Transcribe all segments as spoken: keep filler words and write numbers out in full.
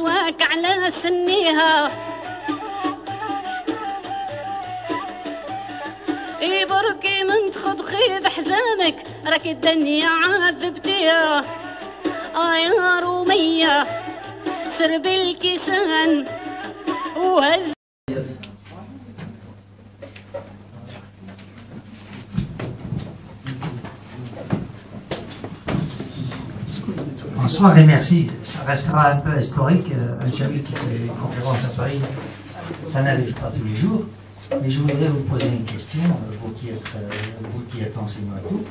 واك على سنيها. إي بركي من تخضخي بحزامك، راك الدنيا عذبتيها. آه يا رومية، سربي الكيسان وهز Bonsoir et merci. Ça restera un peu historique. Euh, un Chawi qui fait une conférence à Paris, ça n'arrive pas tous les jours. Mais je voudrais vous poser une question, euh, vous qui êtes, euh, vous qui êtes enseignant et tout.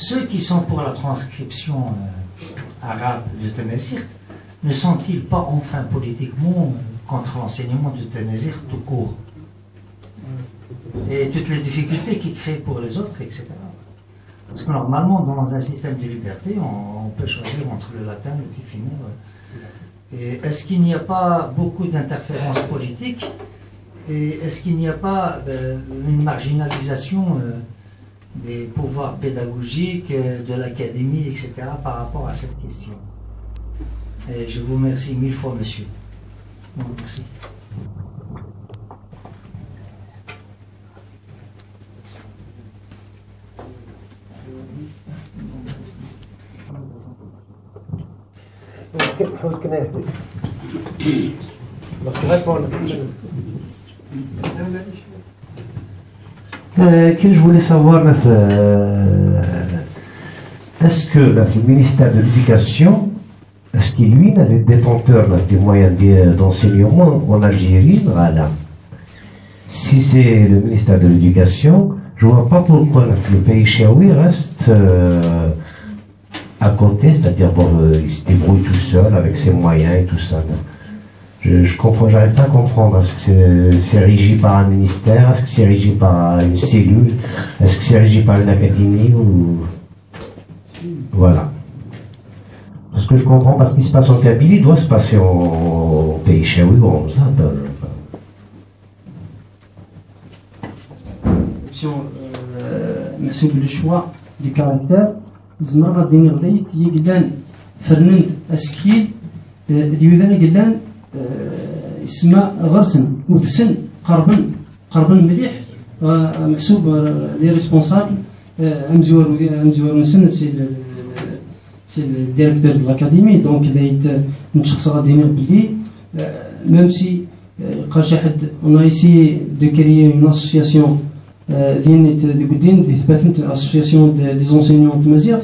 Ceux qui sont pour la transcription euh, arabe de Tamazight ne sont-ils pas enfin politiquement euh, contre l'enseignement de Tamazight tout court et toutes les difficultés qu'il crée pour les autres, et cetera. Parce que normalement, dans un système de liberté, on, on peut choisir entre le latin, le tifinagh. Et est-ce qu'il n'y a pas beaucoup d'interférences politiques et est-ce qu'il n'y a pas euh, une marginalisation euh, des pouvoirs pédagogiques, euh, de l'académie, et cetera par rapport à cette question? Et je vous remercie mille fois, monsieur. Bon, merci. Can, can I, look, can I go on? Euh, que je voulais savoir, euh, est-ce que le ministère de l'Éducation, est-ce qu'il lui, il est détenteur là, des moyens de- d'enseignement en Algérie, voilà. Si c'est le ministère de l'Éducation, je vois pas pourquoi le pays Chawi reste euh, à côté, c'est-à-dire bon, euh, il se débrouille tout seul avec ses moyens et tout ça. Non. Je, je comprends, j'arrive pas à comprendre. Est-ce que c'est c'est régi par un ministère? Est-ce que c'est régi par une cellule? Est-ce que c'est régi par une académie ou voilà. Parce que je comprends pas ce qui se passe en Kabylie, doit se passer en, en pays Chawi ou en Zab. Option, euh, محسوب le choix du caractère. زمرغ الدين غليت يقدان فرنند اسكيل ديودان يقدان اسماء غرسن ودسن قربن قربن مليح. محسوب les responsables امزور امزور نسن c'est le c'est le directeur de l'académie donc il a été نتشخص غادي بلي même si قال شي حد on a essayé de créer une association ديال ديك الدين دي ثباتنت association des enseignants تمازيغت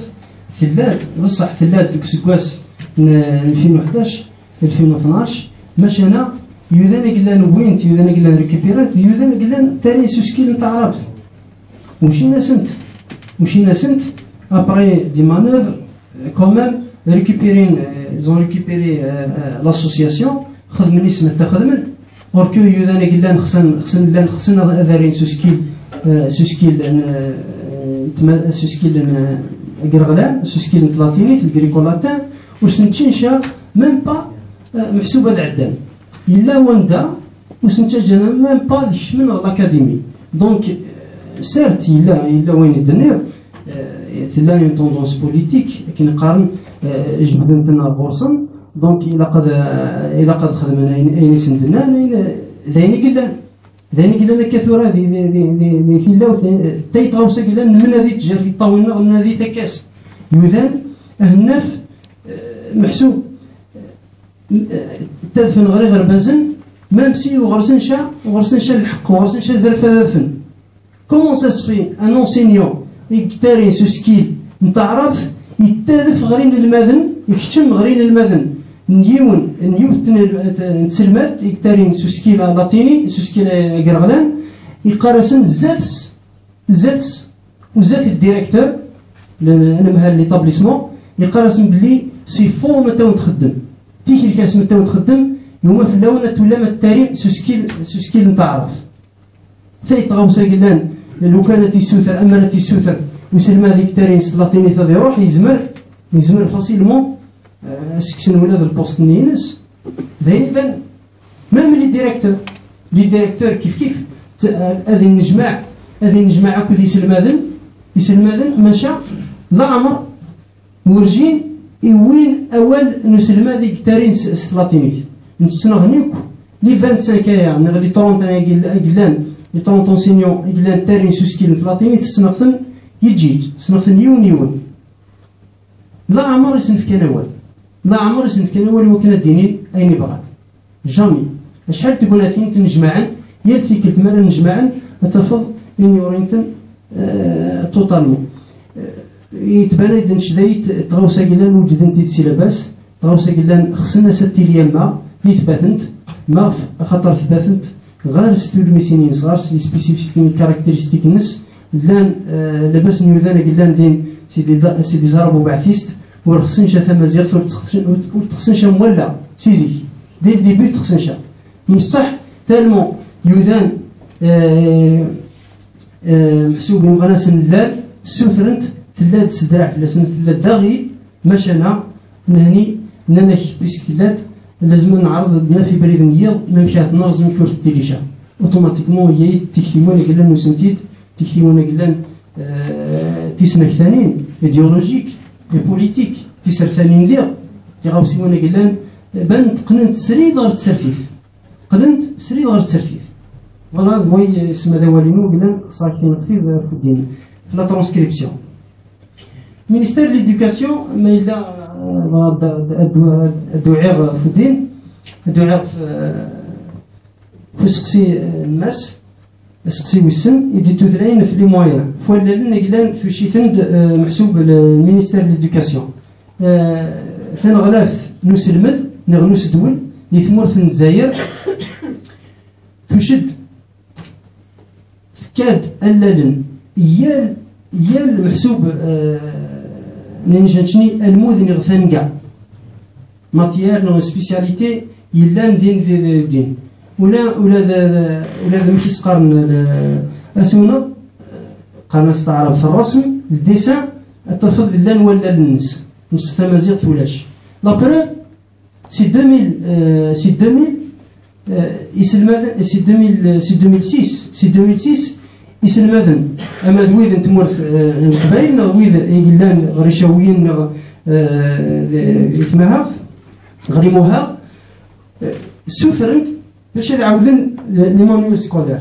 ثلال بصح ثلال ديك سكواس ألفين وحداش ألفين واثناش ماش انا يوذان قلان وينت يوذان قلان ريكيبيرانت يوذان قلان تاني سوسكيل نتاع رابط وشي نسنت وشي نسنت après des manœuvres quand même récupérer ils ont récupéré l'association خدمني سمت خدمن Or que يوذان قلان خصن خصن لان خصن هذا رين سوسكيل سوسكيل سوسكيل قرغلان سوسكيل تلاتيني في الجريكولاتان وسنتشنشا même pas محسوبة العدان إلا وندا وسنتشا جانا même pas ديك من l'académie donc certes إلا إلا وين الدنيا تلا une tendance politique كي نقارن جبدنتنا غورسن donc إلا قد إلا قد خدمنا أين سندنا أين ذين قلان ذين قلان كثورة ذي ذي ذي ذي ذي في اللوث تيت غوسة قلان من هذه تجار في الطاولة من هذه تكاس يوذان هناف محسوب تدفن غري غربازن même si وغرسن شا وغرسن شا الحق وغرسن شا زرفة دفن Comment ça se fait un enseignant يقتري سو سكيل نتاع عرب يتادف غرين المدن يكتم غرين المدن نيون نيوت نتسلمات يقتري سو سكيل لاتيني سو سكيل قرغلان يقرسن زاتس زاتس وزات الديريكتور انا مهل ليطابليسمون يقرسن بلي سي فو متاون تخدم تيكي الكاس متاون تخدم يوم في اللون تولى ما التاريخ سو سكيل سو سكيل نتاع عرب ثيت غوسا قلان لو كانت يسوثر أما لا تيسوثر وسلم هذيك تارين سلاطيني ثادي يروح يزمر يزمر فاسيلمون سكسن ولا ذا البوست نينس داين بان même les directeurs les directeurs كيف كيف هذه النجمع هذه النجمع أكو ذي سلمادن يسلمادن ماشا لا عمر ورجين يوين أول نسلمادي تارين سلاطينيث Ntsnagniuk, li vingt-cinq aya, nag li trente ans, li trente enseignants, li terrin suskil, platinit, snagten, yijij, snagten, yun, yun. La amar isnfken awal. La amar isnfken awal, wa kana dinin, ayni barat. Jamais. Ashal tukuna tin tnjma'an, yel tikil tmara nijma'an, atafad, in yorinten, totalement. Itbana idin shdayt, trawsa gilan, wujden tit silabas, trawsa gilan, xsna satil yamma, dit batent, maf, xatar batent, غير ستول ميسينين صغار، سي سبيسيفيك كاركتيرستيك نس، لان، آه، لبس نيوذان قلان دين سيدي دا-، سيدي زرب وبعثيست، ورخصنشا ثما زيغت ورتخصنشا مولا، سيزي. دي الديبي تخصنشا. مصح، تالمون، يوذان، آه، آه، محسوب مغناسن اللال، سوثرنت، تلاد سدرع فلاسن، تلاد داغي، ماشانا، نهني، ننك، بيسك تلاد، لازم نعرض عندنا في بريد نيض، ما مشات نرزم كورة الديليشا. اوتوماتيكمون، هي تكتيوان قلان وسنتيد، تكتيوان قلان، آه، تيسنك ثانيين، ايديولوجيك، اي بوليتيك، تيسر ثانيين ديال، تيغاوسيوان قلان، بان تقنن تسري دار تسرتيف. قلنت سري دار تسرتيف. فوالا، دوي اسم هذا والينو قلان، صاكين كثير في الدين. في لا ترانسكريبسيون. مينيستير ليدوكاسيون، ما إلا، آه، الدعاء في الدين، الدعاء في، آه، في سقسي، آه، الناس، سقسي ويسن، يدي توثرين في لي مويان. فولا لنا قلان في شي ثند، آه، محسوب المينيستير ليدوكاسيون. آه، ثنغلاف نسلمد، نغ نسدول، يثمور في الجزائر. تشد تكاد أللن يال، يال محسوب، آه، ننجنشني الموذن غثنقا. ماتيير نو سبيسياليتي يلان دين، دين، دين، دين. ولا، ولا ذا، ذا، ولا ذا مكي سقارن ال-، أسونا، قرن استعرب في الرسم، الديسان، التفضل لان ولا للنس. نص ثمازيغ ثولاش. لا بروف، سي deux mille، آه، سي deux mille، آه، يسلمذن، سي deux mille، سي deux mille six، سي deux mille six، يسلمذن. أما ذويذ أنت مورث، آه، القبائل، نغ ويذ يلان غريشاويين، نغ، آه، يثمها، غريموها، آه، سوثرنت، باش هذا عاوذن لي مانويل سكولير.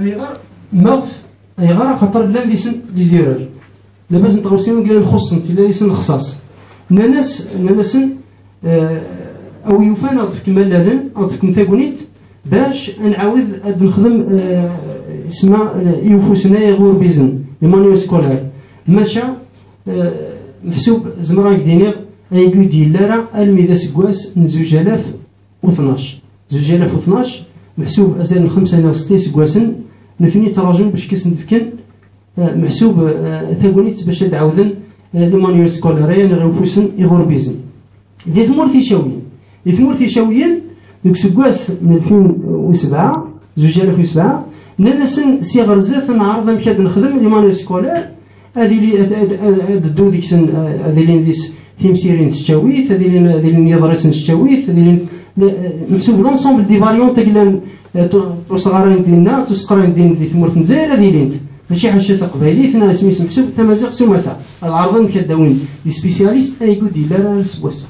أيغار، مغف، أيغار خاطر لان ديسن ديزيرر. لباس نتغوسيون قلان خصن، تلا ديسن خصاص. ناناس، ناناسن، آه، أو يوفان أطفك ملالن، أطفك مثاقونيت، باش نعاود أد نخدم، آه، اسمها، آه، يوفوسنا يغور بيزن، لي مانويل سكولير. ماشا، آه، محسوب زمران كدينير، أيقو ديلارا، الميدا سكواس، نزوج آلاف، وثناش. زوج آلاف وثناش، محسوب أزال من خمسة إلى ستة سكواسن، نثني تراجم باش كيس ندفكن، آه، محسوب، آه، ثاقونيت باش هاد عاودن، آه، لي مانيوال سكولاريا، نغيو فوسن، إيغوربيزن. دي ثمور تيشاويين. دي ثمور تيشاويين، دوك سكواس من ألفين وسبعة، زوج آلاف وسبعة، ننسن سي غرزات نعرض أمك هاد نخدم لي مانيوال سكولار، هذه اللي هاد، هاد، هاد، هاد الدو ديك سن، آه، هذه اللي نديس تيمسيرين ستشاويت، هذه اللي، هذه اللي يضرسن ستشاويت، هذه اللي، لا، آه، محسوب لونسومبل دي فاريونت تاع لان، آه، تو، تو صغارين ديالنا، تو صغارين ديال، دي ثمورة نزاير هذه اللي انت. ماشي حاجة تقبايليت، نا سميس محسوب تمازيغ سماثة. العرضة مكداوين، لي سبيسياليست، أيقو دي لا، لا، لا، سبوسة.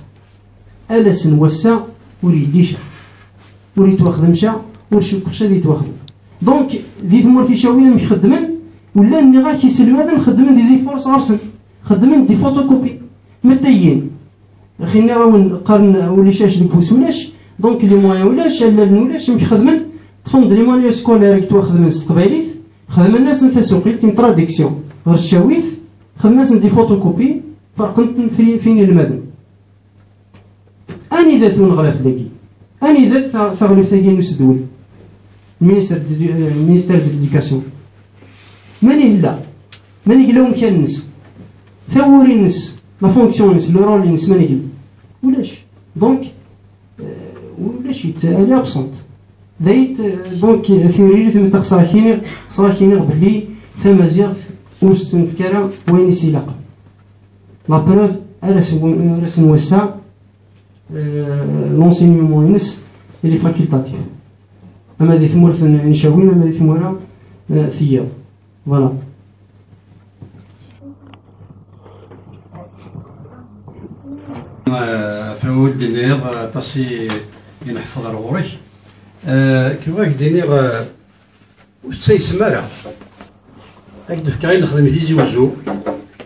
ألا سن وسا، وريديشا. وريت واخدم شا، ورشوك شا دي تواخدم. دونك، دي ثمورة تيشاويين مش خدمن، ولا ني غا كيسلمادن خدمن دي زيفور صغارسن. خدمن دي فوتوكوبي. متين. خينا غاون قرن وليشاش ديك وسولاش. دونك لي موان ولاش، ألا ولاش، مش خدمن. تفند لي مانيو سكولير كتوا خدمن ستقبايليت. خدمن ناس نتا سوقيل كيم تراديكسيون. غير الشاويت. خدمن ناس دي فوتوكوبي. فرقنت في، فين المدن. أني ذات ونغلاف ذاكي؟ أني ذات ث-، ثغلف ذاكي نسدول؟ المينيستر دي-، المينيستر دو ليديكاسيون. ماني هلا؟ ماني قلاو مكان نس؟ ثوري نس؟ لا فونكسيون نس؟ لو رول نس؟ ماني قل؟ ولاش؟ دونك، آه، ولاش يت-، ألي أبسنت. دايت، آه، دونك، ثيوري ريثم تاع صاكيني، صاكيني بلي ثمازيغ وستنفكرة وين يسيلاق. لا بروف، أرسن، أرسن وسا، آه، لونسينيومون ينس، إلي فاكولتاتيف. أما دي ثمورة نشاوين، أما دي ثمورة، آه، ثياب. فوالا. Ɣef wawal d-iniɣ, aṭas i, i neḥfeḍ ar ɣur-k. Kif ad k-d-iniɣ, ur ttayesem ara. Ad k-d-fkeɣ ayen nexdem i Tizi Wezzu.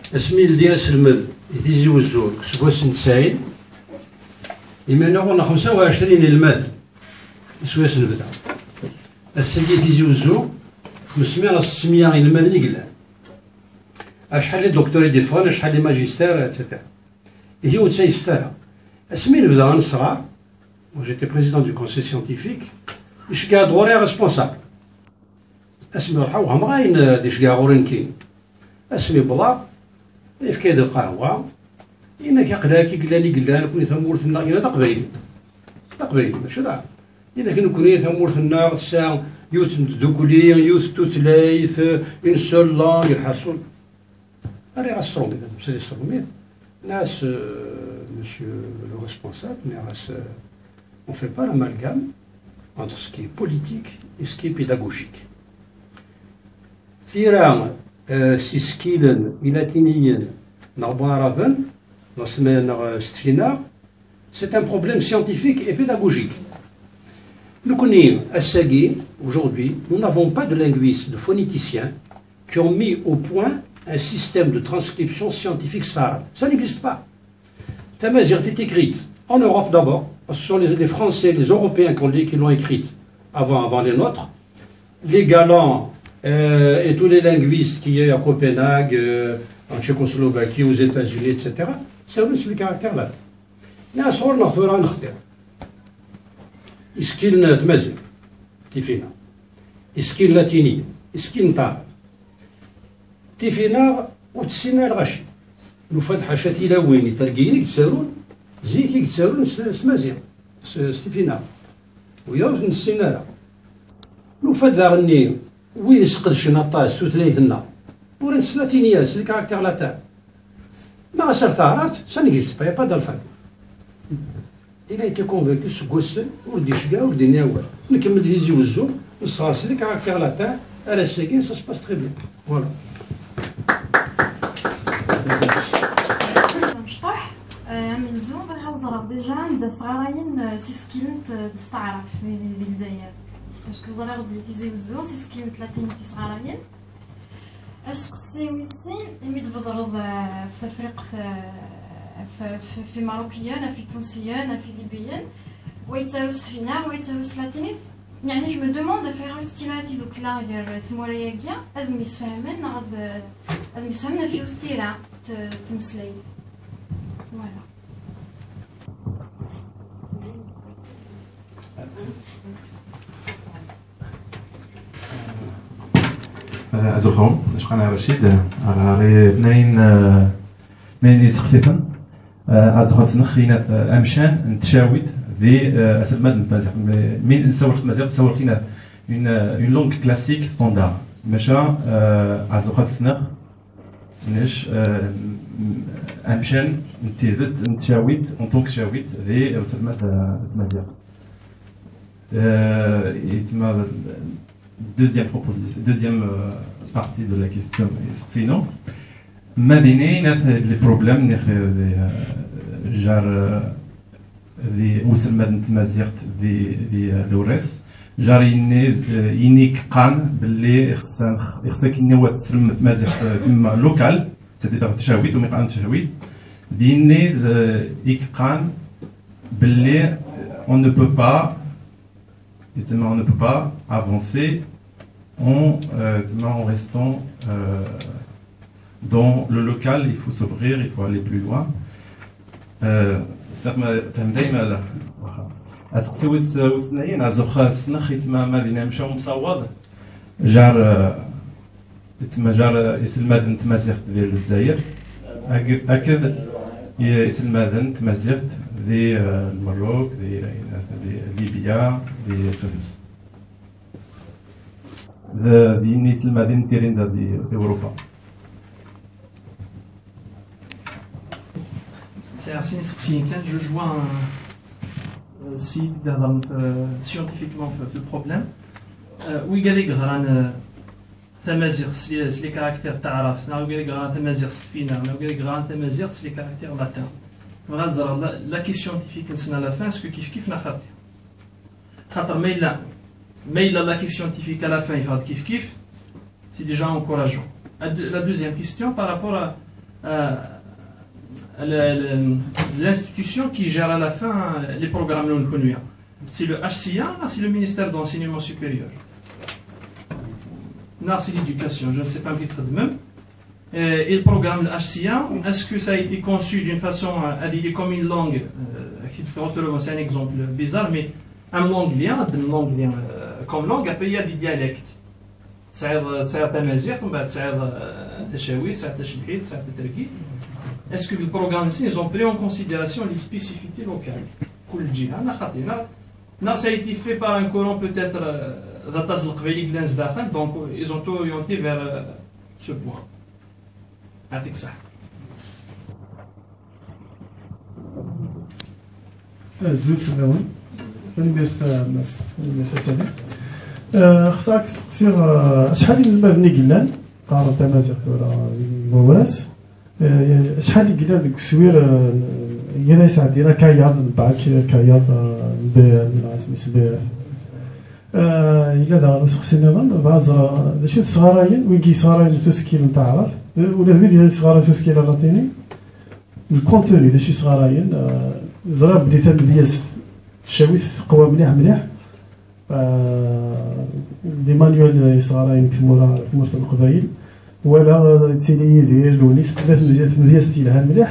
Asmi yeldi aselmed i Tizi Wezzu deg useggas n tesɛin, iman uɣur-neɣ xemsa u ɛecrin inelmaden, asmi as-nebda. Ass-agi i Tizi Wezzu, xemsmya neɣ sesmya inelmaden i yellan. Acḥal n docteurs i d-iffɣen, acḥal n magister, et cetera. Ihi ur ttayset ara. Asmi nebda ad nesɣer, moi j'étais président du conseil scientifique, iceggeɛ-d ɣur-i responsable. Asmi ruḥeɣ, wehmeɣ ayen, eh, d-iceggeɛ ɣur-i nekkini. Asmi wwḍeɣ, yefka-yi-d lqahwa, yenna-k aql-ak i yellan, i yellan, nekkni tamurt-nneɣ, yenna d aqbayli. D aqbayli, mačči d Ɛrab. Yenna-k nekkni tamurt-nneɣ tesɛa yiwet n tdukli, yiwet n tutlayt, une seule langue, lḥaṣul. Rriɣ-as trumit, ad temsali s trumit. Nniɣ-as, euh, monsieur le responsable, nniɣ-as, euh, on fait pas l'amalgame entre ce qui est politique et ce qui est pédagogique. Tira, euh, s isekkilen ilatiniyen neɣ iɛraben, neɣ s, neɣ, euh, s tfinaɣ, c'est un problème scientifique et pédagogique. Nekkni, ass-agi, aujourd'hui, nous n'avons pas de linguistes, de phonéticiens qui ont mis au point un système de transcription scientifique s taɛrabt. Ça n'existe pas. Tamaziɣt est écrite en Europe d'abord, parce que ce sont les, les Français, les Européens qui ont, qui l'ont écrite avant, avant les nôtres. Les Galants, euh, et tous les linguistes qu'il y a eu à Copenhague, euh, en Tchécoslovaquie, aux États-Unis, et cetera, c'est le caractère latin. Nniɣ-as ɣur-neɣ tura ad nextir isekkilen n tmaziɣt, tifinaɣ, isekkilen latiniyen, isekkilen n taɛrabt. Tifinaɣ ur tessinen ara lɣaci. Nufa-d ḥaca tilawin iṭergiyen i yettarun, zik i yettarun s, s tmaziɣt, s, s tifinaɣ. Wiyaḍ ur ten-nessin ara. Nufa-d daɣen-nni wid isqedcen aṭas tutlayt-nneɣ, ur s latiniya, s les caractères latins. Nniɣ-as ar taɛrabt, ça n'existe pas, y a pas d'alphabet. Il a été convaincu seg wass-n, ur d-iceggeɛ, ur d-ini awal. Nkemmel Tizi Wezzu, nesɣer s les caractères latins, ar ass-agi, ça se passe très bien. Voilà. Amecṭuḥ, eh, amenzu, bɣiɣ ad ẓreɣ déjà anda sɣarayen, eh, s isekkilen, eh, s taɛrabt di, di, di Lezzayer. Parce que ẓriɣ belli Tizi Wezzu, s isekkilen n tlatinit i sɣarayen. Aseqsi wis sin, imi d-tbedreḍ, eh, ɣef Tefriqt, eh, ɣef, ɣef, ɣef Imeṛṛukiyen, ɣef Itunsiyen, ɣef Ilibiyen, wa yettaru s tfinaɣ, wa yettaru s tlatinit, yeɛni, je me demande ɣef ayɣer ur tettili ara tidukkla gar tmura-agi, ad myesfehmen, neɣ ad, ad myesfehmen ɣef yiwet n tira, t-, tmeslayt. Voilà. Azuxxam, acqan Racid, ɣer bnayen, bnayen yesexsifen, azuxxam-nneɣ ɣina amcan n tcawit di aselmad n tmaziɣt. Mi nessawel ɣef tmaziɣt, nessawel ɣina une, une langue classique standard. Maca, azuxxam-nneɣ, nec, amcan n tidet, n tcawit, en tant que tcawit, di uselmad n tmaziɣt. Euh, et ma deuxième proposition, deuxième, euh, partie de la question, sinon, ma d-ini, les problèmes, euh, genre, euh, di uselmad n tmaziɣt di, di, euh, Lewres, genre, ini, euh, ini iqqan belli ixsan, ixsak ini wa tselmed tmaziɣt, euh, temma local, c'est-à-dire tcawit, umi qqaren tcawit, d ini, euh, iqqan belli, euh, on ne peut pas Et on ne peut pas avancer en, euh, en restant, euh, dans le local, il faut s'ouvrir, il faut aller plus loin. Euh, ça me, ça me donne mal. Aseqsi wis, wis tnayen, azuxxam-nneɣ, itma ma d ini amcan umsawaḍ, genre, euh, Itma genre iselmaden n tmaziɣt di Lezzayer, ak-, akked i-, iselmaden n tmaziɣt di, euh, Lmerruk, di, di Libya, di Tunes. D, d ini iselmaden n tirinda di Europa. C'est assez insuccinct, je vois un, euh, si, euh, scientifiquement, le problème. Euh, oui, Gary Gran, euh, Tamaziɣt s les, s les caractères taɛrabt, neɣ wigad i yeɣran tamaziɣt s tfinaɣ, neɣ wigad i yeɣran tamaziɣt s les caractères latins. Voilà, la, la question scientifique, c'est à la fin, est-ce que kif kif na khati? Khatar, mais là, mais là, la question scientifique à la fin, il va kif kif, c'est déjà encourageant. La, deux- la deuxième question par rapport à, à, à la- la- l'institution qui gère à la fin les programmes non connus. C'est le H C A, c'est le ministère d'enseignement supérieur. Non, c'est l'éducation, je ne sais pas un titre de même. Euh, et le programme de H C A, est-ce que ça a été conçu d'une façon à, à dire comme une langue, euh, c'est un exemple bizarre, mais une langue lien, une langue lien, euh, comme langue, après il y a des dialectes. Tsar, tsar tamazirt, tsar, euh, tachawit, tsar tachilhit, tsar tatarki. Est-ce que le programme ici, ils ont pris en considération les spécificités locales? Kul djiha, na khatina. Non, ça a été fait par un courant peut-être, euh, d'atas le qbili glen zdakhel, donc euh, ils ont tout orienté vers euh, ce point. Atik ça. Azul fell-awen. Tanemmirt a Mass, tanemmirt a Sami. Euh, xsaq seqsiɣ, euh, acḥal n inelmaden i yellan qqaren tamaziɣt tura deg Wawras? Euh, acḥal i yellan deg uswir, euh, yella yesɛeddi akayaḍ n bac, akayaḍ, euh, n B E M, neɣ asmi s B F? Euh, yella daɣen useqsi nniḍen, bɣiɣ ad ẓreɣ d acu tesɣarayen, wigi yesɣarayen s usekkil n taɛrabt, euh, ula d wid yesɣarayen s usekkil alatini, le contenu, d acu yesɣarayen, euh, ẓriɣ belli tamedyazt tacawit teqwa mliḥ mliḥ, euh, les manuels yesɣarayen deg tmura, deg tmurt n Leqbayel, walaɣ, euh, yettili Yidir, Lunis, tella tamedyazt, tamedyazt yelhan mliḥ.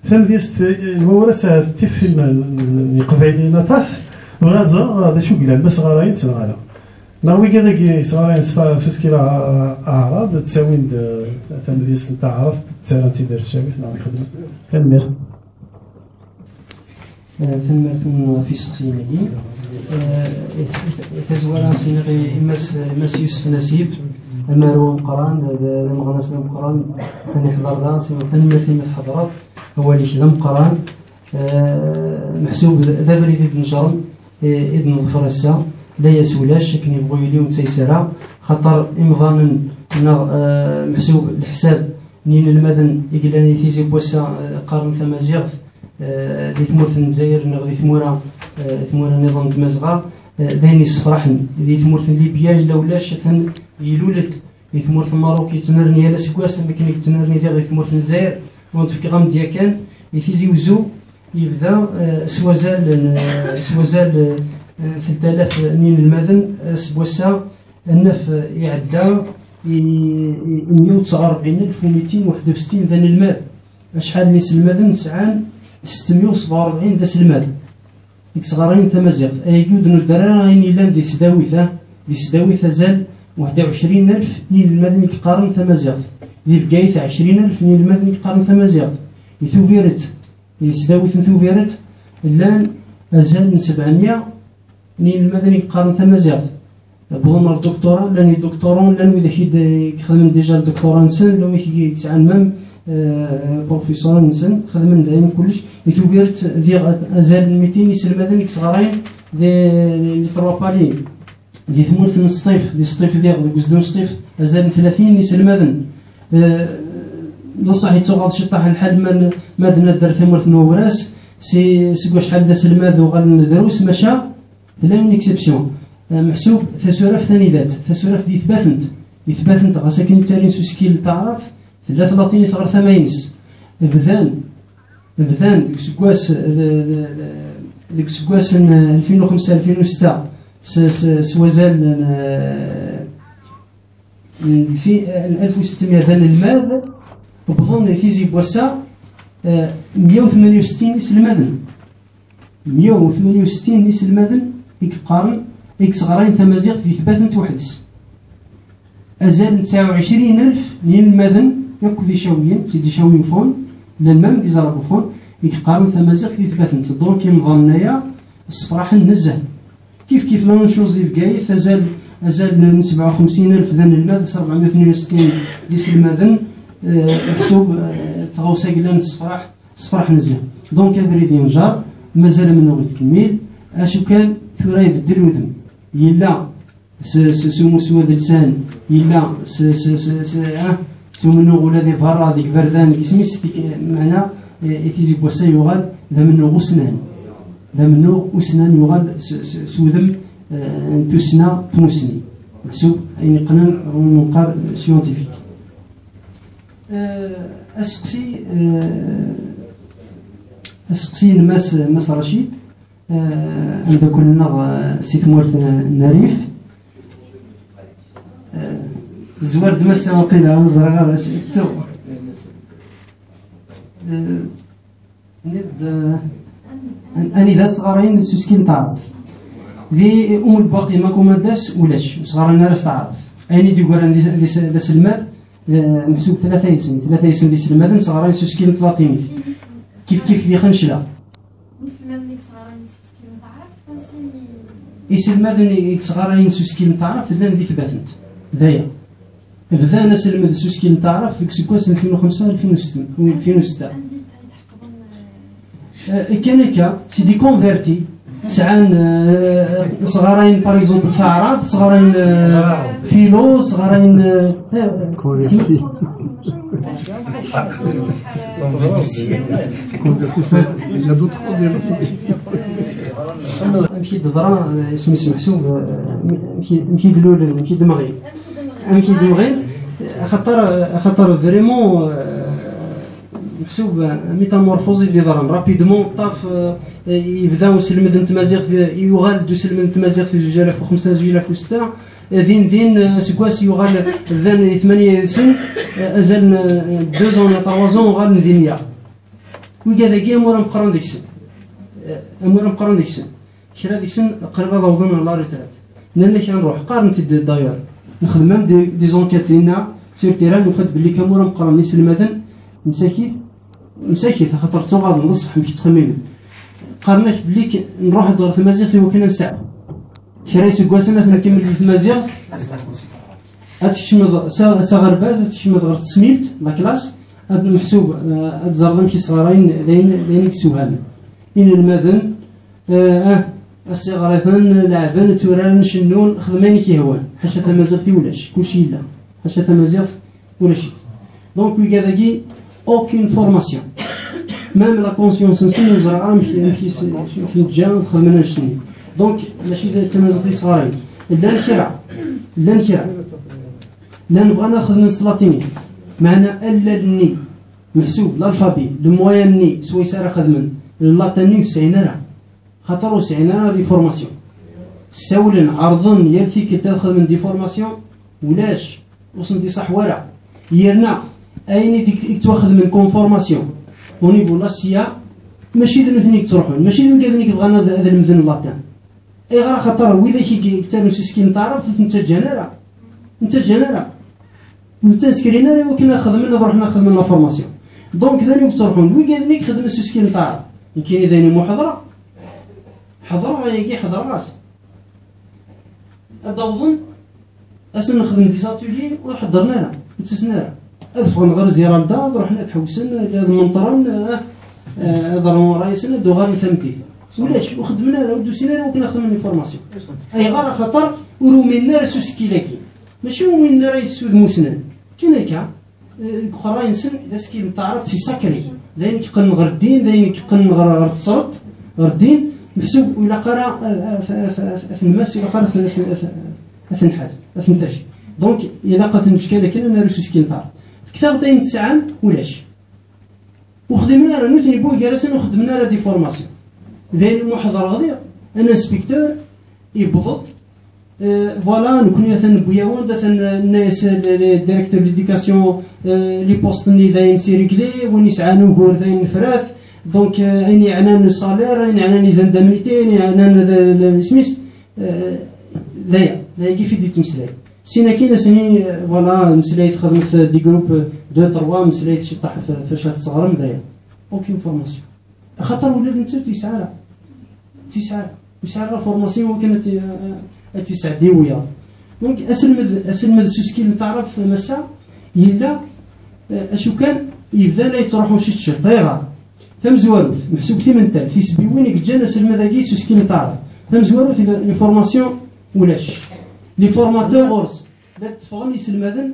Tamedyazt, euh, n Wawras ahat tif tin n, n, n Yeqbayliyen aṭas. Bɣiɣ ad ẓreɣ, euh, d acu yellan, ma sɣarayen-tt neɣ ala. Neɣ wigad-agi yesɣarayen s ta-, s usekkil a-, a-, aɛrab, ttawin-d, euh, tamedyazt n taɛrabt, ttarran-tt-id ar tcawit, neɣ xedmen. Tanemmirt. Eh, tanemmirt-nwen ɣef yiseqsiyen-agi. Eh, i, i, i tazwara, siniɣ i, i Mass, i Mass Yusef Nasif, amaru ameqqran, d, d, d ameɣnas ameqqran, ad iḥḍer da, siniɣ tanemmirt imi tḥeḍreḍ, awal-ik d ameqqran. Eh, meḥsub d, d abrid i d-neǧren, i, i d-neḍfer ass-a, layas ulac, akken yebɣu yili ur nettayes ara, xaṭer imḍanen neɣ, eh, meḥsub leḥsab n yinelmaden i yellan i tizi n wass-a, eh, qqaren tamaziɣt, eh, di tmurt n Lezzayer neɣ di tmura, eh, tmura nniḍen n Tmazɣa, eh, d ayen yessefraḥen. Di tmurt n Libya yella ulac, atan ilul-d. Di tmurt n Maroc yettnerni yal aseggas, am akken i yettnerni diɣ di tmurt n Lezzayer. Ad d-fkeɣ amedya kan, di Tizi Wezzu yebda, eh, s wazal n, eh, s wazal, eh, n telt alaf n yinelmaden, eh, seg wass-a, ad naf, eh, iɛedda i, i, i meyya u tesɛa u rebɛin alef u mitin u waḥed u settin d anelmad. Acḥal n yiselmaden sɛan? Settemya u sebɛa u rebɛin d aselmad i yettɣarayen tamaziɣt. Ayagi ur d-nudder ara ayen yellan di tesdawit, ah, di tesdawit azal waḥed u ɛecrin alef n yinelmaden i yeqqaren tamaziɣt. Di Bgayet, ɛecrin alef n yinelmaden i yeqqaren tamaziɣt. Di Tubiret, di tesdawit n Tubiret, llan azal n sebɛemya n yinelmaden i yeqqaren tamaziɣt. Wwḍen ɣer doctorat, llan idoctorants, llan widak i d-, i ixedmen déjà le doctorat-nsen, llan wid i yesɛan même, euh, professor-nsen, xedmen dayen kullec. Di Tubiret, diɣ azal n mitin iselmaden i yettɣarayen di les trois paliers. Di tmurt n Sṭif, di Sṭif diɣ, deg uzdu n Sṭif, azal n tlatin n yiselmaden. Eh, d ṣṣeḥ, yettuɣaḍ ciṭṭaḥ lḥal ma n-, ma d-nadder tamurt n Wawras, si, seg wacḥal d aselmad uɣalen drus, maca tella une exception. Eh, meḥsub tasuraft anida-tt? Tasuraft di tbatent, di tbatent, ɣas akken i ttalin s usekkil n taɛrabt, tella tlatinit ɣer tama-ines. Bdan, bdan deg useggas, d-, d-, d-, deg useggas n alfin u xemsa, alfin u setta, s, s, s wazal n, n, n fi-, n alef u settemya d anelmad, wwḍen di tizi n wass-a, eh, meyya u tmenya u settin iselmaden. Meyya u tmenya u settin n iselmaden i yeqqaren, i yesɣarayen tamaziɣt di tbatent weḥd-s. Azal n tesɛa u ɛecrin alef n yinelmaden akk d icawiyen, c'est des icawiyen, llan même des arabophones, i yeqqaren tamaziɣt di tbatent. Donc, imḍanen-aya ssefraḥen nezzeh. Kif kif la même chose di Bgayet, azal, azal n sebɛa u xemsin alef d anelmad, s rebɛemya u tmenya u settin d iselmaden, eh, meḥsub, eh, tɣawsa yellan tessefraḥ, tessefraḥ nezzeh. Donc, abrid yenǧer, mazal amennuɣ yettkemmil, acu kan, tura ibeddel udem. Yella s, s, s umussu adelsan, yella s, s, s, s, ah, s umennuɣ ula di berra, deg iberdan, deg isem-is, deg, meɛna, Ethisi bosa yugal da minu usnan. Da minu usnan yugal sudum tusna tmusni. Su ini qnan munqar scientifique. Asqsi asqsi mas mas Rachid, anda kunna si tmurt Narif. Zwar d mas waqila uzraga Rachid. Nid ani da sɣarain s uskil n taɛrabt. Di umul baqi ma kuma das ulac sɣarain ara s taɛrabt. Ayen i d-yugaran d aselmad, meḥsub tlata yisen tlata yisen d iselmaden sɣarain s uskil n tlatinit. Kif kif di xencla. Iselmaden i yesɣarayen s uskil n taɛrabt llan di tbatent. D aya. Bdan aselmed s uskil n taɛrabt deg useggas n ألفين وخمسة ألفين وستة. Kan akka, c'est des convertis. Sɛan sɣarayen, par exemple, taɛrabt, sɣarayen filo, sɣarayen. Converti. Converti, c'est, il y a d'autres convertis. Amek i d-ḍra, isem-is meḥsub, amek i d-lulen, amek i d-mɣin. Amek i d-mɣin, axaṭer, axaṭer vraiment, meḥsub, métamorphose i d-iḍran. Rapidement, ṭṭaf, yebda uselmed n tmaziɣt, yuɣal-d uselmed n tmaziɣt di zuǧ alaf u xemsa, zuǧ alaf u setta, din din, aseggas yuɣal bdan di tmanya yid-sen, azal n deux ans, trois ans, uɣalen d imyaɣ. Wigad-agi amur ameqqran deg-sen. Amur ameqqran deg-sen. Kra deg-sen qrib ad awḍen ɣer la retraite. Nnan-ak ad nruḥ, qqaren-t-id d'ailleurs. Nexdem-am des enquêtes dinna sur terrain, nufa-d belli amur ameqqran n iselmaden msakit, msakit, axaṭer ttuɣaḍen, d ṣṣeḥ, amek ttxemmimen. Qqaren-ak belli nruḥ-d ɣer tmaziɣt i wakken ad nseɛfu. Kra iseggasen ad t-nkemmel di tmaziɣt, ad tkecmeḍ s aɣerbaz, ad tkecmeḍ ɣer tesmilt, la classe, ad meḥsub, ad tzerḍ amek i sɣarayen, d ayen i yessewhamen inelmaden. Ah, asiɣriten, leɛben, tturaren, cennun, xdem ayen i k-yehwan. Ḥaca tamaziɣt i ulac, kulci yella. Ḥaca tamaziɣt ulac-itt. Donc wigad-agi, aucune formation. Même la conscience-nsen ur ẓriɣ ara amek i ten-ǧǧa ad xedmen annect-nni. Donc mačči d tamaziɣt i sɣarayen. Llan kra, llan kra, llan bɣan ad xedmen s latinit. Meɛna allal-nni, meḥsub l'alphabet, le moyen-nni swayes ara xedmen, latin-nni ur t-sɛin ara. Xaṭer ur sɛin ara les formations. Ssawlen, ɛerḍen yal tikkelt ad xedmen des formations, ulac, ur sen-d-iṣaḥ wara. Yerna ayen i d-, i yettwaxedmen comme formation au niveau la cia, mačči d nutni i yettruḥun, mačči d wigad-nni i yebɣan ad, ad lemden latin. Ayɣer? Axaṭer widak i yettarun s isekkilen n taɛrabt ur ten-ttaǧǧan ara. Ur ten-ttaǧǧan ara. Ur ten-skrin ara i wakken ad xedmen, ad ruḥen ad xedmen la formation. Donc d ayen i yettruḥun d wigad-nni i ixedmen s uskil n taɛrabt. Nekkini d ayen umi ḥeḍreɣ. Ḥeḍreɣ ayagi, ḥeḍreɣ-as. Ad awḍen, ad sen-nexdem des ateliers, ur ḥeddren ara, ur ttasen ara. Ad ffɣen ɣer Ziralda, ad ruḥen ad ḥewsen, ad menṭren, ah, ah, ad rren ṛṛay-nsen, ad d-uɣalen tameddit. Ulac, ur xeddmen ara, ur d-usin ara i wakken ad xedmen les formations. Ayɣer? Axaṭer ur uminen ara s usekkil-agi. Mačči ur uminen ara yes udmusnan. Kan akka, eh, deg uqerray-nsen d asekkil n taɛrabt, c'est sacré. D ayen i yeqqnen ɣer ddin, d ayen i yeqqnen ɣer, ɣer tesreḍt, ɣer ddin. Meḥsub ur ilaq ara, eh, eh, eh, eh, ad ten-nmas, ur ilaq ara ad ten-, ad ten-, ad ten-, ad ten-nḥaz, ad ten-ntaji. Donc ilaq ad ten-neǧǧ kan akken, ad naru s usekkil n taɛrabt. Fket-aɣ-d ayen tesɛam, ulac. Ur xdimen ara, nutni bu gar-asen ur xeddmen ara des formations. D ayen umi ḥeḍreɣ diɣ, un inspecteur, yewweḍ-d, eh, voilà, nekkni atan newwi-awen-d, atan, eh, nenna-yas, eh, le, le directeur de l'éducation, eh, les postes-nni d ayen c'est réglé, win yesɛan ugur d ayen nefra-t, donc, eh, ayen yeɛnan le salaire, ayen yeɛnan les indemnités, ayen yeɛnan le, le, isem-is, eh, d aya, d ayagi i d-yettmeslay. Sin akin asen-ini, eh, voilà, meslayet xedmet, eh, des groupes, eh, deux, trois, meslayet ciṭṭaḥ f-, f-, acu ad tesɣerem, d aya. Aucune formation. Axaṭer ula d netta ur tt-yesɛi ara. Ur tt-yesɛi ara. Ur yesɛi ara formation i wakken ad tt-, eh, ad tt-yesɛeddi wiyaḍ. Donc aselmed, aselmed s usekkil n taɛrabt n ass-a yella, eh, acu kan, yebda la yettruḥu ciṭ ciṭ. Ayɣer? Tamezwarut, meḥsub timental, tisebbiwin i yeǧǧan aselmad-agi s usekkil n taɛrabt. Tamezwarut, les formations ulac. Les formateurs ɣur-s la d-tteffɣen yiselmaden,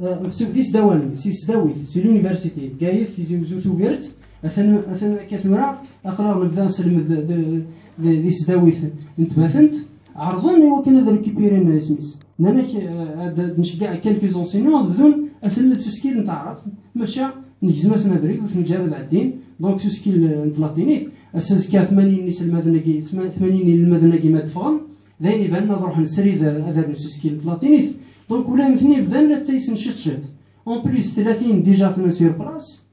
eh, meḥsub d isdawanen, si tesdawit, si l'université, Bgayet, Tizi Wezzu, Tubiret, Atan, atan akka tura, aql-aɣ nebda nselmed di, di, di tesdawit n Tbatent, ɛerḍen i wakken ad récupéren isem-is. Nnan-ak, eh, ad, ad nceggɛ quelques enseignants ad bdun aselmed s usekkil n taɛrabt, maca negzem-asen abrid, ur ten-neǧǧa ara ad ɛeddin, donc s usekkil, eh, n tlatinit. Ass-a azekka tmanyin n iselmaden-agi, tma-, tmanyin n yinelmaden-agi ma d-ffɣen, d ayen ibanen ad ruḥen srid ad, ad rren s usekkil n tlatinit. Donc ula d nutni bdan la ttaysen ciṭ ciṭ. En plus, tlatin déjà atnan sur place.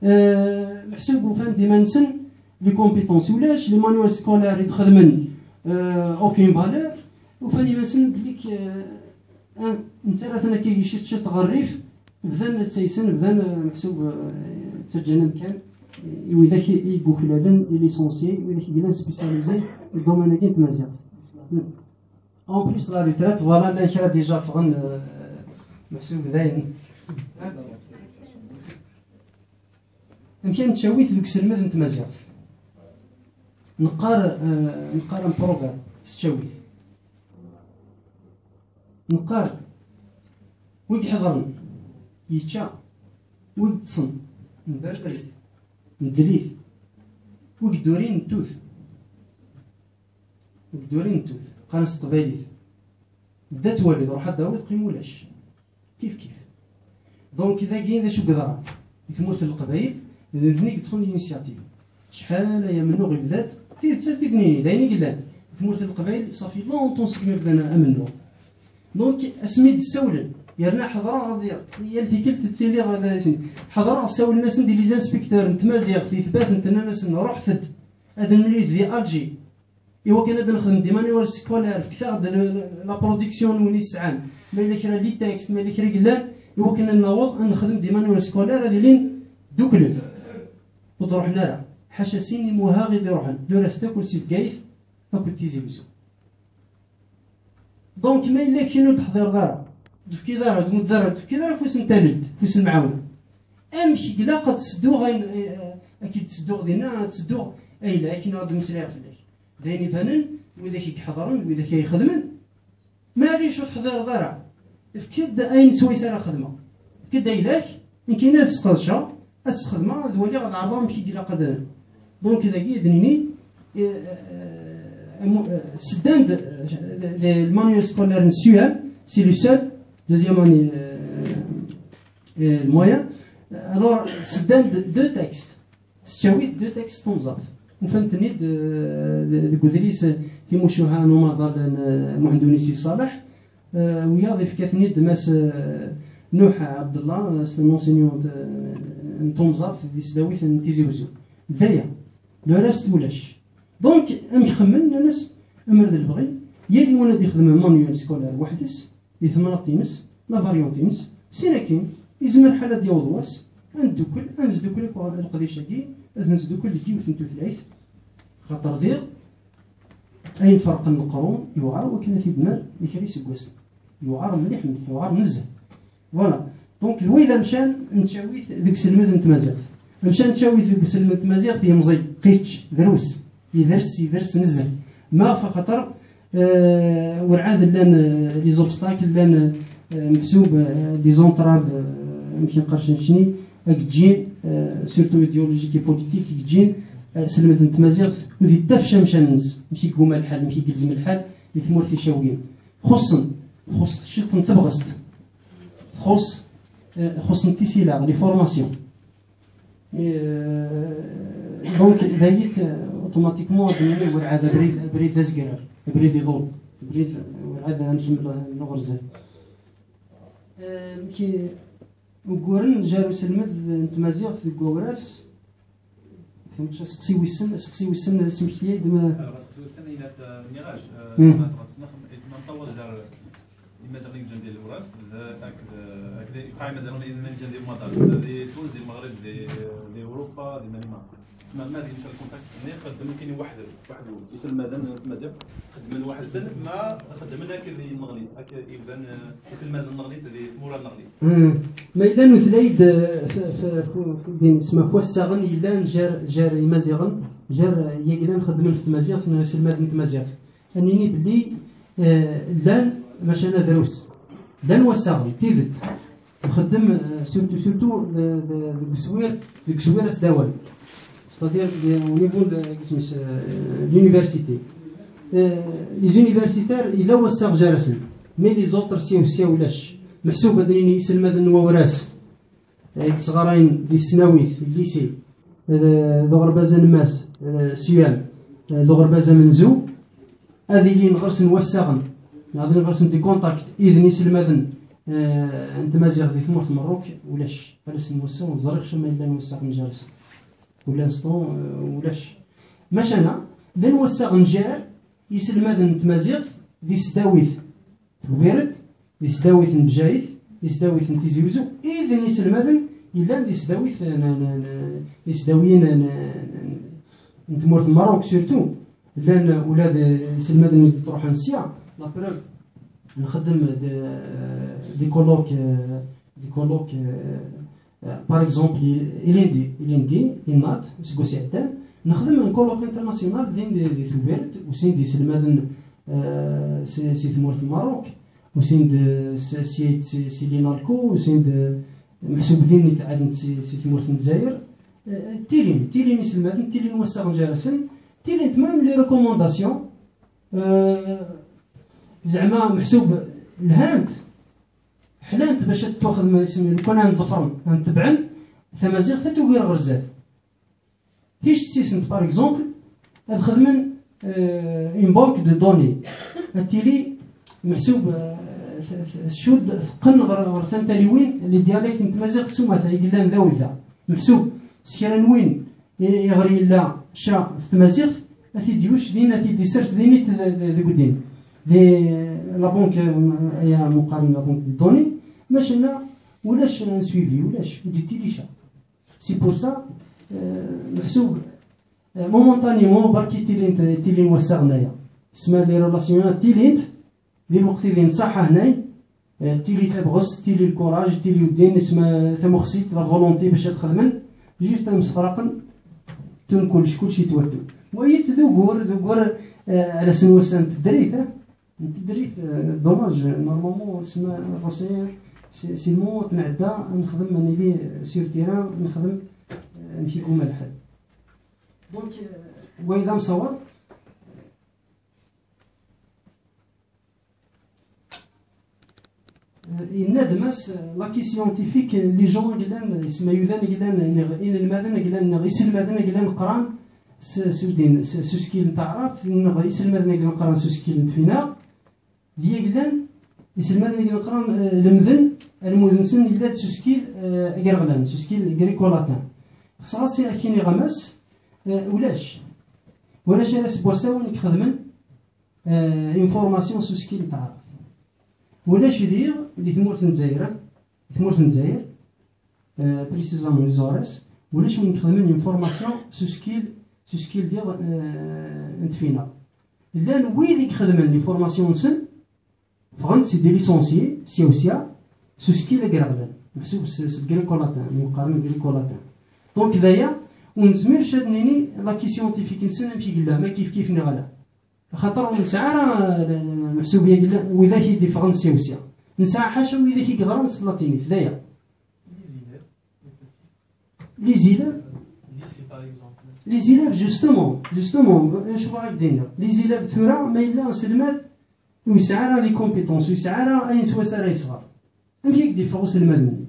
Eh, meḥsub ufan-d iman-nsen, les compétences ulac, les manuels scolaires i d-xedmen, eh, aucune valeur. Ufan iman-nsen belli k-, eh, ah, netta ara atan akka ciṭ ciṭ ɣer rrif, bdan la ttaysen, bdan, eh, meḥsub, eh, ttaǧǧan amkan, eh, i widak i, i yuklalen, i licenciés, i widak i yellan spécialisés, i domaine-agi n tmaziɣt. En plus, la retraite, voilà, llan kra déjà ffɣen, eh, meḥsub d ayen. Amek ara nettcawi deg uselmed n tmaziɣt? Neqqar, eh, neqqar un proverbe s ttcawit. Neqqar, wi iḥedṛen, yečča, wi yeṭṭsen, nberber-it, ndel-it, wi yeddurin, nettut. Wi yeddurin, nettut. Qqaren s teqbaylit. Dda ad twaliḍ, ruḥ ad d-tawiḍ, qqim ulac. Kif kif. Donc, dagi d acu i yeḍran? Di tmurt n Leqbayel, d nutni i yeṭṭfen l'initiative. Acḥal aya amennuɣ yebda-d, tidet ad t-id-nini, d ayen i yellan. Di tmurt n Leqbayel, ça fait longtemps segmi bdan amennuɣ. Donc, asmi d-ssawlen, yerna ḥeḍreɣ, yal tikkelt ttiliɣ d asin. Ḥeḍreɣ, ssawlen-asen-d i les inspecteurs n tmaziɣt, i Tbatent, nnan-asen, ruḥet-d, ad nemlil di Alger. I wakken ad nexdem des manuels scolaires, fket-aɣ-d le, le, la production n win i tesɛam, ma yella kra les textes, ma yella kra i yellan, i wakken ad naweḍ ad nexdem des manuels scolaires ad ilin dduklen. Ur d-ruḥen ara. Ḥaca sin imuhaɣ i d-iruḥen, d urastaq u si Bgayet akked Tizi Wezzu. Donc, ma yella kra ur d-teḥḍireḍ ara, ur d-tefkiḍ ara, ur d-tmuddeḍ ara, ur d-tefkiḍ ara afus n tallelt, afus n lemɛawna. Amek i ilaq ad tsedduɣ ayen, eh, eh, ad k-id-tsedduɣ dinna, ad tsedduɣ ayla-k neɣ ad d-mmeslayeɣ fell-ak? D ayen ibanen, widak i iḥeḍren, widak ay ixedmen. Maɛlic ur teḥḍireḍ ara. Efk-d ayen swayes ara xedmeɣ. Efk-d ayla-k, nekkini ad sqedceɣ, ad sxedmeɣ, ad waliɣ, ad ɛerḍeɣ amek i ilaq ad. Donc, dagi ad d-nini, eh, eh, eh, sseddan-d, eh, le, le manuel scolaire n S U M, c'est le seul, deuxième année, euh, euh, moyen. Alors, sseddan-d deux textes. S ttcawit deux textes tomẓabt. Ufan-ten-id, eh, de-, deg udlis, eh, timucuha n umaḍal n, eh, Muḥend Unisi Ṣaleḥ. Eh, wiyaḍ ifka-ten-id Mass, eh, Nuḥ Ɛebdellah, eh, c'est un enseignant, eh, n tomẓabt di tesdawit n Tizi Wezzu. D aya. Le reste ulac. Donc, amek xemmen, nnan-as, amer d lebɣi, yal yiwen ad ixdem manuel scolaire weḥd-s, di temnaḍt-ines, la variante-ines, sin akin, izmer lḥal ad d-yaweḍ wass, ad neddukel, ad nesdukel akk leqdic-agi, ad nesdukel deg yiwet n tutlayt, xaṭer diɣ, ayen ferqen leqrun, yewɛer wakken ad t-id-nerr di kra iseggasen. Yewɛer mliḥ, mliḥ, yewɛer nezzeh. Voilà. Donc, d way d amcan n ttcawit deg uselmed n tmaziɣt. Amcan n ttcawit deg uselmed n tmaziɣt yemẓi, qicc, drus. Yedres, yedres nezzeh. Maɣef? Axaṭer, eh, werɛad llan, eh, les obstacles, llan, eh, meḥsub, eh, les entraves, eh, amek i neqqar s ccni, ageǧǧin, eh, surtout idéologique et politique, ageǧǧin, eh, aselmed n tmaziɣt, ur d-ittaf amcan-nnes, amek i yegguma lḥal, amek i yelzem lḥal, di tmurt icawgen. Xuṣṣen, txuṣṣ ciṭ n tebɣest, txuṣṣ, eh, xuṣṣen tisilaɣ, les formations. Euh, donc, dayit, euh, automatiquement, ad d-nini werɛad abrid, abrid d azegrar, abrid iḍul, abrid, euh, werɛad ad nkemmel, euh, neɣ ɣer zdat. Euh, amek i, uguren jar uselmed n tmaziɣt deg wawras, fhem, aseqsi wissen, aseqsi wissen, asmekti-a d ma. Alors, aseqsi wissen, il a, euh, miraj, euh, Hmm. ma, ma, ma, ma, Imaziɣen i yeǧǧan di lewras, d, akked, akked, iqaɛ imaziɣen i yeǧǧan di umaḍal, di Tunes, di Lmeɣreb, di, di Urupa, di Malima. Ma, ma d-yemca lkuntakt-nni, xeddmen kan weḥd-, weḥd-, iselmaden n tmaziɣt, xeddmen weḥd-sen, ma xeddmen akked Imneɣlit, akked ibdan, eh, iselmaden n Tneɣlit di tmura n Tneɣlit. Hmm. Ma yella nutni-d, eh, f, f, f, f, din, sma f wassaɣen yellan jar, jar imaziɣen, jar, eh, yaglan xeddmen f tmaziɣt, n iselmaden n tmaziɣt. Ad nini belli, eh, llan, maca drus. Llan wassaɣen, d tidet. Nxeddem, eh, surtout, surtout, de, de, deg uswir, deg uswir asdawan. C'est-à-dire, euh, au niveau de, euh, l'université. Euh, les universitaires, il a وساغ جرسن. Mais les autres, c'est aussi ولاش. محسوب هذين يسلم هذا النواوراس. Eg sɣarayen di tesnawit, lycée, d uɣerbaz anmas, suyam, d uɣerbaz amenzu, ad ilin ɣer-sen wassaɣen, neɣ ad ilin ɣer-sen di contact id n iselmaden n tmaziɣt di tmurt n Merruk. Ulac, ar ass n wass-a ur ẓriɣ acama llan wassaɣen gar-sen. Pour l'instant, ulac. Macana, llan wassaɣen gar iselmaden n tmaziɣt di tesdawit Tubiret, di tesdawit n Bjayet, di tesdawit n Tizi Uzzu, id n iselmaden yellan di tesdawit n, n, n, di tesdawiyin n, n, n tmurt n Merruk, surtout. Llan ula d iselmaden i d-iṭruḥen sya, la preuve, nxeddem d, des colloques, des colloques, par exemple, ilindi, ilindi, inat, seg usiɛeddan, nxeddem un colloque international din di, di Tubiret, usin-d iselmaden, s, si tmurt n Merruk, usin-d s, si, si, si l'INALCO, usin-d meḥsub din itɛaden si, si tmurt n Lezzayer. Tilin, tilin iselmaden, tilin wassaɣen gar-sen, tilin même les recommandations, zeɛma meḥsub lhant, ḥlant bac ad ttwaxedmen, isem, lukan ad ḍefren, ad tebɛen tamaziɣt ad tugir ɣer zdat. Ticestisent, par exemple, ad xedmen une banque de données, ad tili meḥsub, tcudd teqqen ɣer, ɣer tantaliwin, les dialectes n tmaziɣt s umata i yellan da u da. Meḥsub s kra n win iɣer yella ca f tmaziɣt, ad t-id-yuc din, ad t-id-isers din deg din. Di la banque, aya muqqaren la banque de données, macana ulac un suivi, ulac, ur d-ittili ca. C'est pour ça, meḥsub, momentanément, barki tilint, tilin wassaɣen aya. Sma les relations tilint, di lweqt idin ṣaḥa hnay, tili tabɣest, tili lkuraj, tili uddin, isma tamuxsit, la volonté bac ad xedmen, juste ad msefraqen, tun kullec, kullec itwattu. Wayit d ugur, d ugur, ar ass n wass-a n tedrit, n tedrit, dommage, normalement, isma ɣosaya, si lmon ad nɛedda, ad nexdem, ad nili sur terrain, ad nexdem, amek iguma lḥal. Donc, way d amsawaḍ, yenna-d Mass, laki scientifique, les gens i yellan, isma yudan i yellan, neɣ inelmaden i yellan, neɣ iselmaden i yellan qqaren s, s udin, s, s uskil n taɛrabt, neɣ iselmaden i yellan qqaren s uskil n tfinaɣ, d yellan, iselmaden i yellan qqaren, lemden, almud-nsen yella-d s uskil agraɣlan, s uskil griko-latin. Xseɣ-as ad k-iniɣ a Mass, ulac. Ulac ara s wass-a win i ixedmen une formation s uskil n taɛrabt. Ulac diɣ di tmurt n Lezzayer, di tmurt n Lezzayer, précisément les Azores, ulac win ixedmen une formation s uskil, s uskil diɣ n tfinaɣ. Llan wid i ixedmen les formations-nsen, ffɣen-d, c'est des licenciés, sya u sya, s uskil agraɣlan, meḥsub s, s griko-latin, mi qqaren griko-latin. Donc d aya, ur nezmir ad nini laki scientifique-nsen amek i yella, ma kif kif neɣ ala. Axaṭer ur nesɛi ara, meḥsub, wid-ak i d-iffɣen sya u sya. Nesɛa ḥaca wid-ak i yeɣran s tlatinit, d aya. Les élèves, les élèves, justement, justement, acu ara k-d-iniɣ, les élèves tura, ma yella aselmad ur yesɛi ara les compétences, ur yesɛi ara ayen s wacu ara yesɣer, amek i k-d-iffeɣ uselmad-nni?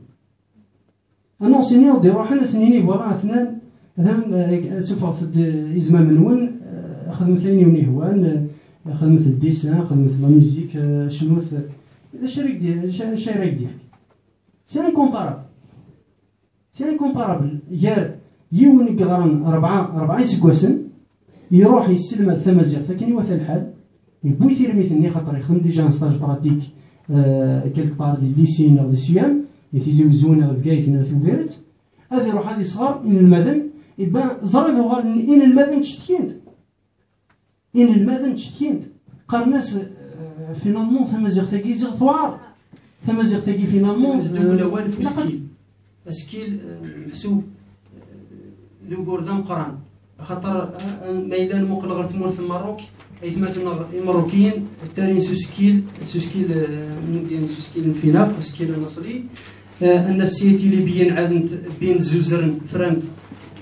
Un enseignant ad iruḥen ad s-nini, voilà, atnan, atnan, ssufɣet-d izmamen-nwen, xedmet ayen i wen-ihwan, xedmet le dessin, xedmet la musique, cnut, d acu ara k-d-, acu ara k-d-yefk? C'est incomparable. C'est incomparable. Gar yiwen i yeɣran rebɛa, rebɛa iseggasen, iruḥ yesselmad tamaziɣt akken iwata lḥal, yewwi tirmit-nni, xaṭer yexdem déjà un stage pratique quelque part di lycée neɣ di suyam, di Tizi Uzzu neɣ di Bgayet neɣ di Tubiret, ad iruḥ ad isɣer inelmaden, eh ben, ẓriɣ uɣalen inelmaden ttcetkin-d. Inelmaden ttcetkin-d, qqaren-as, finalement, tamaziɣt-agi ziɣ tewɛer. Tamaziɣt-agi, finalement, d awal f uskil. Askil, meḥsub d ugur d ameqqran. Axaṭer ma yella nmuqel ɣer tmurt n Merruk, aytmaten-nneɣ imerrukiyen ttarin s uskil, s uskil, s uskil n tfinaɣ, askil anaṣli. Nnefsiyat i libyen ɛadent, bbin, zzuzren, frant.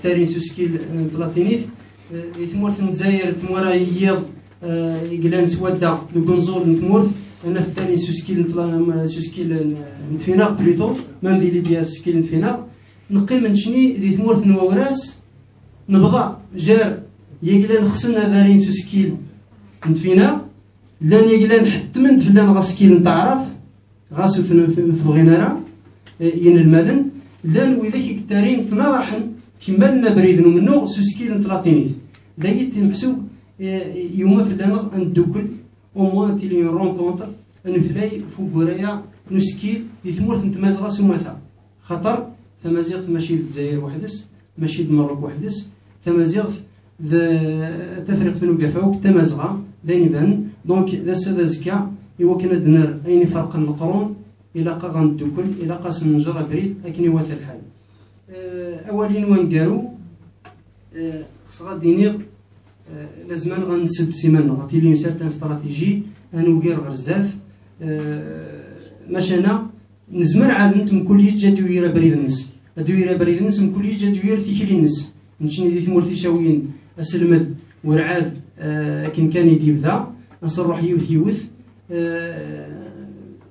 terin s uskil n tlatinit, e, i tmurt n Dzeir, tmura i yel, e, i glen s wadda, n gunzol n tmurt, e, nef terin s uskil n tla-, m-, s uskil n, n tfina, plutôt, mem di Libya s uskil n tfina, nqim n çni, di tmurt n Wawras, nbda, jer, i glen xsna darin s uskil n tfina, len i glen ḥtmen d flan ɣa skil n taɛrabt, ɣas ur ten-, ur ten-, ur tebɣin ara, e, yinelmaden, llan widak i yettarin tnaḍaḥen timmad n abrid n umennuɣ s uskil n tlatinit. Dagi timḥsub, e, yuma fell-aneɣ ad neddukel, au moins ad tili une rencontre, n utlay f uguray-a n uskil di tmurt n Tmazɣa s umata. Xaṭer tamaziɣt mačči d Lezzayer weḥd-s, mačči d Merruk weḥd-s, tamaziɣt d Tafriqt n Ugafa akk d Tamazɣa, d ayen ibanen. Donc, d ass-a d azekka, i wakken ad d-nerr ayen iferqen leqrun, ilaq-aɣ ad neddukel, ilaq ad s-nǧer abrid akken iwata lḥal. Eh, awal-inu aneggaru, eh, xseɣ ad d-iniɣ, eh, lazem-aneɣ ad nsebb s iman-nneɣ, ad tili une certaine stratégie, ad nugar ɣer zdat, eh, macana, nezmer ɛad n mkul yiǧ ad d-iwir abrid-nnes. Ad d-iwir abrid-nnes, mkul yiǧ ad d-iwir tikli-nnes. Neččni di tmurt Icawiyen, aselmed, werɛad, eh, akken kan i d-yebda, ad nruḥ yiwet yiwet. Eh,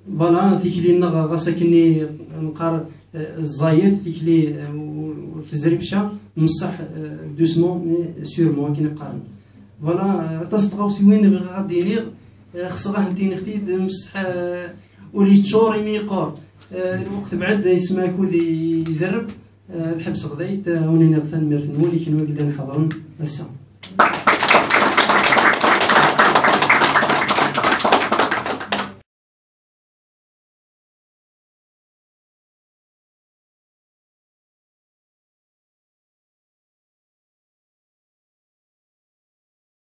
voilà, tikli-nneɣ ɣas akken i neqqar, eh, ẓẓayet, tikli, eh, ur, ur tezrib ca, mṣeḥ, eh, doucement, mais sûrement, akken i qqaren. Voilà, eh, aṭas n tɣawsiwin i bɣiɣ ad d-iniɣ, eh, xseɣ ad tent-iniɣ tid, mṣeḥ, eh, ul yeččur imi yeqqur. Eh, lweqt bɛed, isem akud i-, izerreb, eh, ad ḥebseɣ dayt, eh, ad wen-iniɣ tanemmirt-nwen i kenwi i yellan ḥeḍren ass-a.